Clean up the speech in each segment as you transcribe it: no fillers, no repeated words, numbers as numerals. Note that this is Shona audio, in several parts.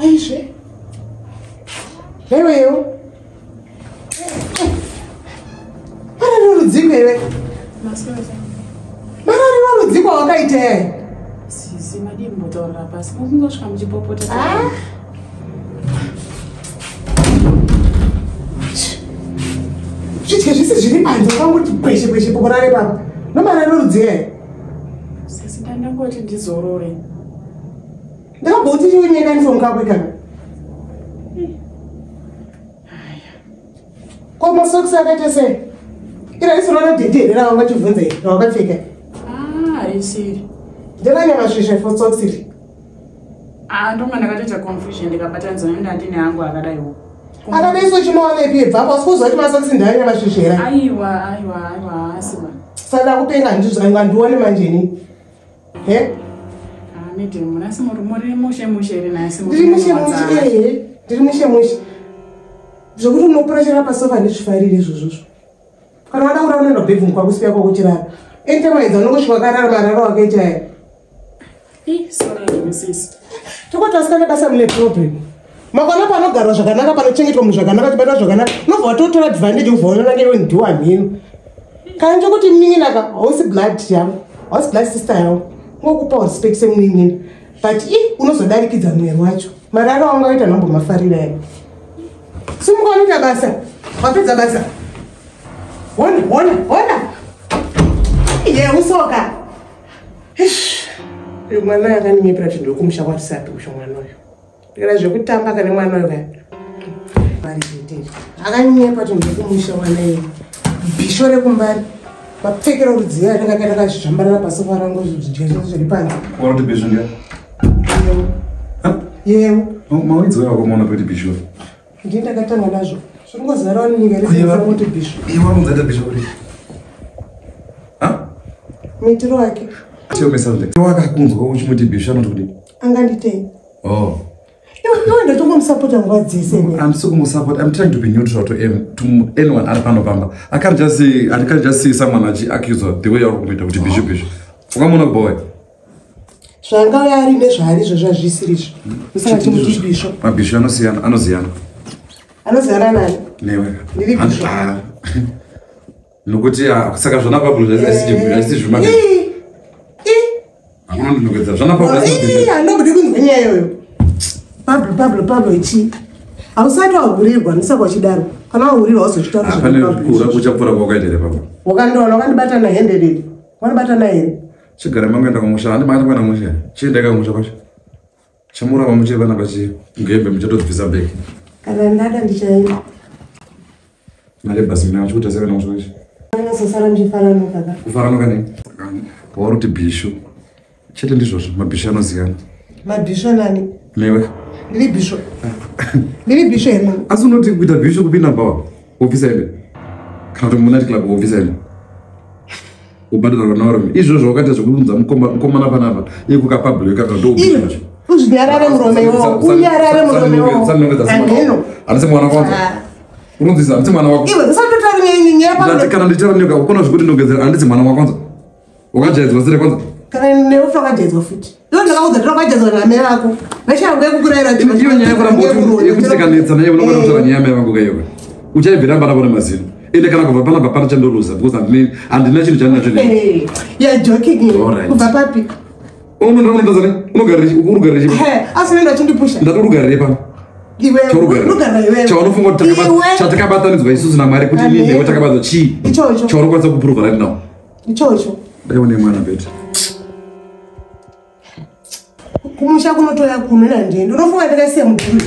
Aizve. Naiweyo. Marariro rudziko iwe. Marariro rudziko wakaita yai. Sisi madii kumbotaurira pasi. Mukungosvika muchipopota. Ah. Zvidye zvese zviri panze wakangoti kweshe kweshe pokurare papa. Nomarariro rudziko yai. Sisi ndandangoti ndizorore. Ndakamboti chiunyeka uniform kako ikaka. Ko masokisi akaita sei? Ira isiro radhedhi here rawangachibvunza iri rawakapfeka? Ah, harisiri. Nderanyama for socks iri. Ah, ndonga ndakatoita confusion ndikabatanidza nekuti handine hangu akadaiwo. Akadai so chinowanepi ibva apo asi kuziva kuti masokisi ndeanyama here? Aiwa, aiwa, aiwa, haasi ba. Saka kupenga handizvo handione manje ini. He? Ah, madam, nhasi muri mushe mushe here nhasi? Ndiri mushe mushe ehe. Ndiri mushe mushe. Zvekuti unopurashira pasofa handizvifariri izvozvozvo. Kana wada kurara unoenda kubedroom kwako usiya kwako uchirara. Anytime waedza unongosvika wakarara mararo wakaita aya. Ih, sorry sisi. Tokoti vasikana basa mune problem. Makwana panogarwa zvakanaka panochengetwa munhu zvakanaka chibatwa zvakanaka unobva watotora advantage ubva waona ngewe ndiwa mhino. Kana ndokuti munin'ina ka hausi blood yavo hausi blood sister yavo ungokupa respect semunin'ina but i unozodarikidza mwero wacho mararo aungaita nhombomafarira aya. Simuka unoita basa wapedza basa. Hona hona hona iye usoka. Uyu mwana uyu akaninyepera kuti ndikumusha kwatisapi usho mwana uyu. Ndikada zvekutamba kane mwana uyu kaya. Akanyepa kuti ndikumusha mwana uyu. Bhisho rekumbari. Mapfekero rudziyo anenge akaita kazvambarara pasofa rangu zvidya zvese zviri panze. Waruti bhisho ndiya? Yewo. Mawidzi wako maona peti bhisho. Ndini ndakatanga nazvo. Zvinongozarawo nenyika yese kuti bhisho. Iwe unonzata bhisho kuti. Ha? Muitiro wake. Tell me something. Wakakunzwa uchimuti bhisho anoti kudii? Anganditei. Oh. Iwe ndotongomusapota nguva dzese ini. I'm still kumusupport. I'm trying to be neutral to anyone ari pano pamba. I can't just see I can't just see someone achi accuse the way you're kumuita kuti bhisho bhisho. Ukamona boy. Zvangauya ari nezvaari izvo zvazvisiri izvo. Musaka chimuti bhisho. Mabhisho anosiyana, anoziyana. Anoziyana nani? Newe. Ndiri bhisho. Nokuti saka zvona Pablo zvasi zvima. Hakuna ndinogedza zvona Pablo asi bhisho. Handobudi kunzwa nyaya iyoyo. Pablo Pablo Pablo ichi. Hausati wahurirwa ndisaka uchidaro. Kana wahurirwa wazozvitaura Hapana kura kuchapfuura kwakaita here Pablo. Wakandiona wakandibata nahende riri. Wakandibata nahere. Chigara mangoenda kumusha handi makati kuenda kumusha. Chiendai kumusha kwacho. Chamuramba muchiri vana vachi ngembe muchatodzibvisa bhegi. Kana ndada ndichaenda. Mari yebhasi mina achikuita sei vana kumusha kwacho? Vanozosara muchifaranuka ka. Kufaranuka nei? Pauri kuti bhishu. Chete ndizvozvo mabhishu anoziyana. Mabhishu nani? Newe. Ndiri bhishu. Ndiri bhishu here? Asi unoti kuita bhishu kupinda mbawa wobvisa hembe. Kana kuti muna club wobvisa hembe. Ubhadhara vana varume. Izvozvo wakaita zvekuunza mukomana panapa. Iye kukapublic kaka ndo bhishu. Uzvinyarare murume iwowo. Unyarare murume iwowo. Handisi mwana kwanza. Unonzisa handisi mwana wako. Iwe usatotaura nyaya pano. Ndati kana ndichitaura nyoka ukona zvekuti ndogedzera handisi mwana wako kwanza. Wakajaidzwa sere kwanza. Kana newe wakajaidzwa futi. Iwe ndakaudza kuti wakajaidzwa namai vako. Vachaya yekukurayira kuti iyo nyaya yekuramba yekuti tikanetsa naye unokona kutaura nyaya yamai vangu kaiwe. Uchaibvira panapa nemazino. Ende kana kubva panapa pana chandoluza because handina chinhu chandinacho nei. You're joking. Kubva papi? Unogarire Asi nenda chindipusha. Ndati urugarire pano. Iwe urugarire iwe. Chaunofunga kuti chatakabatanidzwa isusu naMwari kuti inini newe takabatwa chii? Ichocho. Chaunokwanisa kuprova right now. Ichocho. Dai une mwana bete. Kumusha kunotoya kuno nandiendi. Unofunga ndakasiya mudhuri.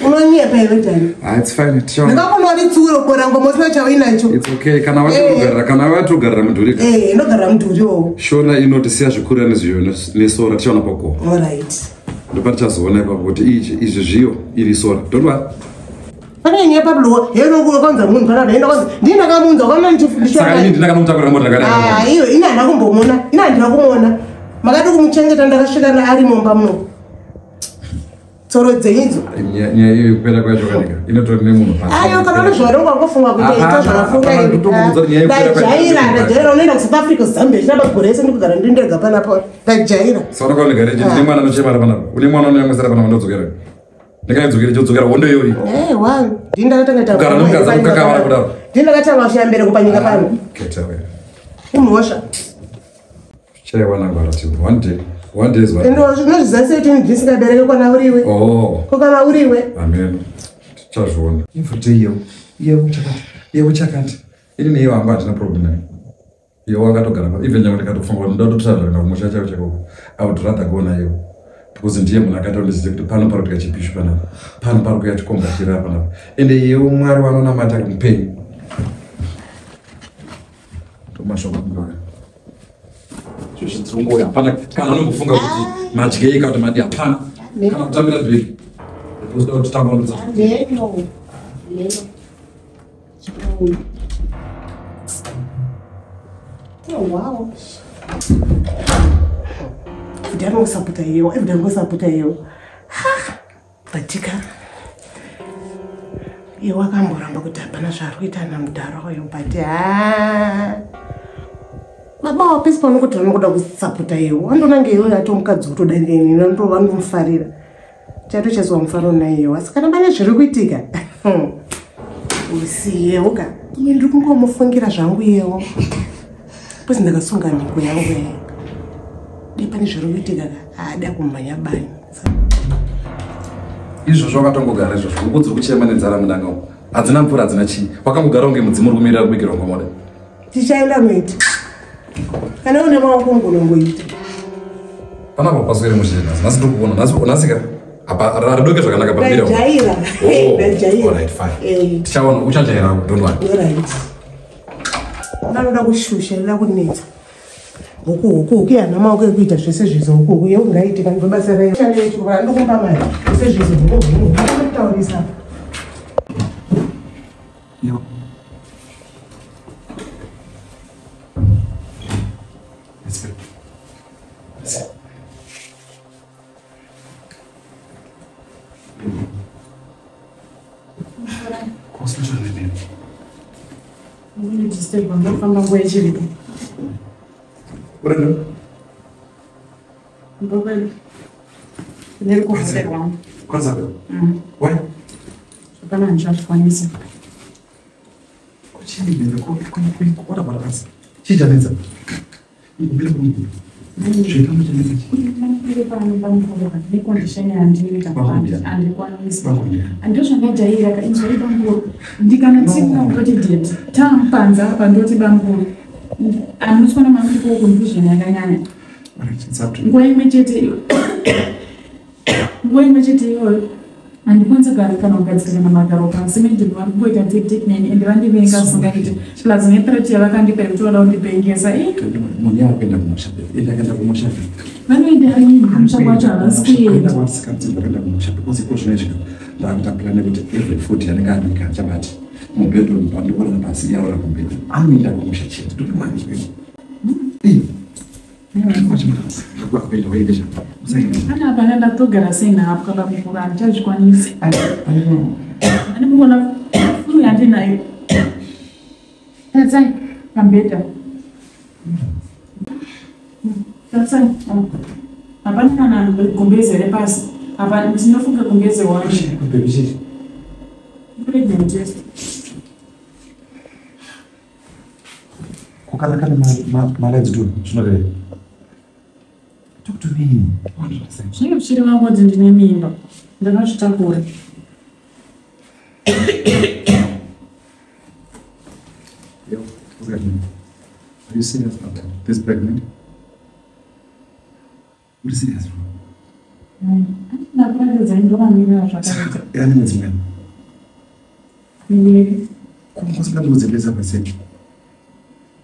Unonyepa iwe Dani. Ah, it's fine. Tichaona. Ndakakuona uri tsuro bora ngoma usina chauinacho. It's okay. Kana watogarira, kana watogarira mudhuri. Eh, inogarira mudhuri wo. Shona inoti siya zvikura nezviyo nesora tichaona pako. All right. Ndopatichazoona ipapo kuti izvi zviyo iri sora. Don't worry. Pane nyaya Pablo, hero kwanza munhu pana hero kwanza. Ndini ndakamuunza kwana ndichifundiswa. Saka ini ndinakamutakura mota ndakadai. Ah, iyo ina handina kumbomuona. Ina handina kumuona. Makadi kumuchengeta ndakasvika ari mumba muno. Tsoro dzenyidzo. Nyaya iyo kupera kwacho kanika inotori nemunhu pasi. Ayo kana une zvaunenge wangofunga kuti ita zvakafunga Hapana, ndotokuudza kuti nyaya yekupera kwacho ndajaira ndajaira unoenda kuSouth Africa, Zambia, chinaba gore rese ndikugara ndiri ndega panapa, ndajaira. Saka unokaona gareji ndine mwana anochemara panapa, une mwana unoyamwisira panapa, ndodzokera ndingaidzokere chodzokera hondo iyoyi. Ewa, ndini ndakatanga Kugara nomukadzi anokakavara kudaro. Ndini ndakatanga kushaya mbereko panyika pano. Get away. Imhosva. Chaiwana ngwara ti one day, one day is one Ende day. unozviziva sei kuti ndisingabereki kwana uriwe? Oh. Ko kana uriwe? Amen, tichazviona. Every day yewo yewo chakati yewo chakati. Ini neiwe hangu handina problem naye. Yewo akatogara even nyange ndikatofunga kuti ndoda kutotravel kuenda kumusha chaiwo chaiko, I would rather go nayewo because ndiye munhu akatondiziva kuti pano pari kuita chipishu panapa, pano pari kuya chikomba chiri panapa. Ende yewo Mwari vanonamata mupenyu. Ndomashoko angu aya. Zvezvidzungu hapana kana anombofunga kuti madyei kana kuti madi, hapana kana kutambira bhegi because kuti tamba unodza. Lelo. Lelo. Oh, wow. Everyday anongosapota yewo, everyday anongosapota yewo. Ha! Batika. Iye akamboramba kuti hapana zvaari kuita namudhara uyo, but ha. Baba wapesi pano kuti vanokuda kusapota yewo. Andonange iwe ato mukadzi wotoda neni, ndomufarira. Chatochazwa mufaro naiyewo, asi kana pane zviri kuitika. Usiyewo ka. Ini ndiri kungomufungira zvangu yewo. Because ndakasunga mhiko yangu ye. Dai pane zviri kuitika ka, haada kumhanya bani. Izvozvo wakatongogara izvozvo, huku dziri kuchema nenzara mudanga umu, hadzina mvura, hadzina chii, wakangogara kunge mudzimu uri kumirira kubikirwa ngomoda. Tichaenda noita. Kana une maoko ungonongoita. Panapa paswere mushe nhasi, nhasi ndiri kuona nhasi, nhasi ka apa haridoke zvakanaka pamira. Ndajaira. Oh, Ndajaira. alright, fine. Eh. Tichaona, uchajaira, don't worry. Alright. Ndanoda kushusha, ndoda kunetsa. Huku huku huku yana maoko ekuita zvese zvizo, huku huku yewo ngaite kana basa rayo. Shande yechikora ndokumba mari. Zvese zvizo huku huku. Ndinotaurisa. Yo. Let's go. Let's go. Concentrate on me. Disturb, ndofamba nguva ichiripo. Urendo. Ndokwedu. Ndiri kuvhurirwa. Kwanza. Why? Hapana, handichazvikwanisi. Kuchini bebe ko ko ko what about us? Chichanetsa. Mbere kumbi. Zvekano chanetsa chi. Ndiri pano pamukuru necondition yandiri Bakubya. handikwanisi. Bakubya. Ndozvandajaira ka, inzwai bamukuru, ndikanatsika ndoti date tamupanza apa, ndoti bamukuru amutswana mamuripo confusion yakanyanya. Alright, it's up to you. Nguva imwe chete iyo, nguva imwe chete iyoyo handikwanisi kugara kana kugadzikana namagaro pasi. Madam vari kungoita tek neni ende vandivenga singaiti, plus nethreat yavakandipa yekuti vada kundipengesa. Munhu yakuenda kumusha bebe. Ende akaenda kumusha bebe. Vanoenda rini kumusha kwacho? Havasi kuenda. Kuenda kumusha because iko zvinoitika ndakuita plan yekuti every food yanenge abika achabati mubedroom pandikurara pasi, yarora kumbedroom, anoenda kumusha chete. Ndokumanzwe. Kuenda waendesha. Usaenda. Pana pana ndatogara sei nhapwa bamukuru, handichazvikwanisi. Ane mukuona furu yandinayo tatsai pambedha, tatsai, hapana kana gumbeze repasi apa, ndinofunga gumbeze wangu. Baby, chii? Pregnant test. Kukana kana malines tu zvinoreva. Talk to me. I want to understand. Zvinenge zvichireva kuti ndine mimba, ndakazvitakura. Yo, look at me. Are you serious about this pregnant? Uri serious, bro? Ndakuratidza ndomamirira zvakaita. Yani mwedzi mingani? Miviri. Kungosingamudzembesa paseni.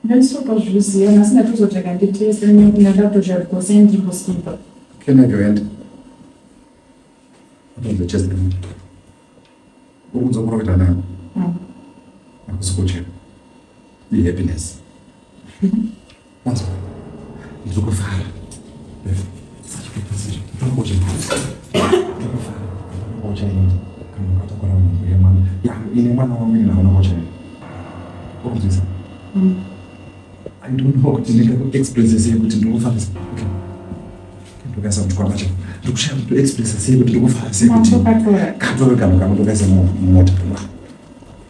Ndaisopazviziva nhasi, ndatozotsvaka nditeste nekuti ndakatoshaya because ndimboskipa. Can I have your hand? Put on the chest. Uri kunzwa kuita nani? Hakusi kuchera. Ihappiness. Wanzwa? Ndiri kufara. Ndiri kufara. kwauchaenda kana ukatakura nhumbu yemwana. Ya, ine mwana wangu ini hauna kwauchaenda. Ukunzwisa? I don't know kuti ndingakuexpressa sei kuti ndikufara sei. Okay, ndokaisa muchikwama chako. Ndikushaya kuti ndoexpressa sei kuti ndikufara sei kuti Mamutokatora. Katove kanhu kanotokaisa mumota.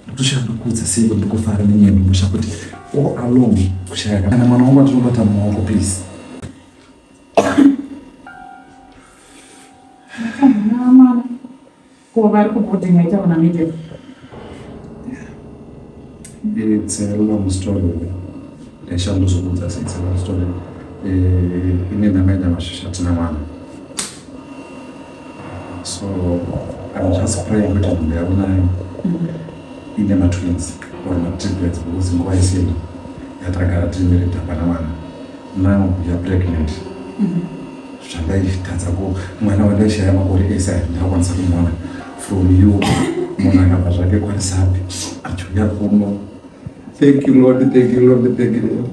Ndotoshaya ndokuudza sei kuti ndikufara nenyaya yemusha, kuti all along kushaya kana mwana wangu atinobata mumaoko, please. Mwana ko vari kuboarding vaitaura naMidden? It's a long story. Ndashandozokuudza sei, it's a long story. Ine ndamaenda mashasha tina mwana, so I'm just praying kuti nhumbu yakunayo ine matwins or matriplets, because nguva isei yatagara tiri married hapana mwana. Now you are pregnant. Zvandaitadza ku mwana wandaishaya makore ese aya ndakakwanisa kumuona from you. Munhu akabva zvake kwarisapi achiuya kuno. Thank you, Lord. Thank you, Lord. Thank you, Lord.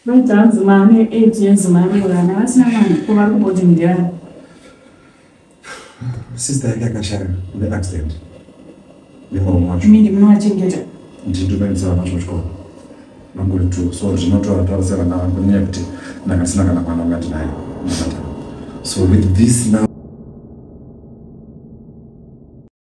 Vaita hanzi maane 8 years maroorana vasina mwana. Ko vari kuboarding ndiani? Sister yake akashaya neaccident nemurume wacho. Mindi munovachengeta? Ndinoendesa vana vacho kuchikoro, vangori two, so ndinotovatarisa vana vangu nenyaya yekuti ndanga sina kana mwana wanga ndinaye ndakatama. So with this now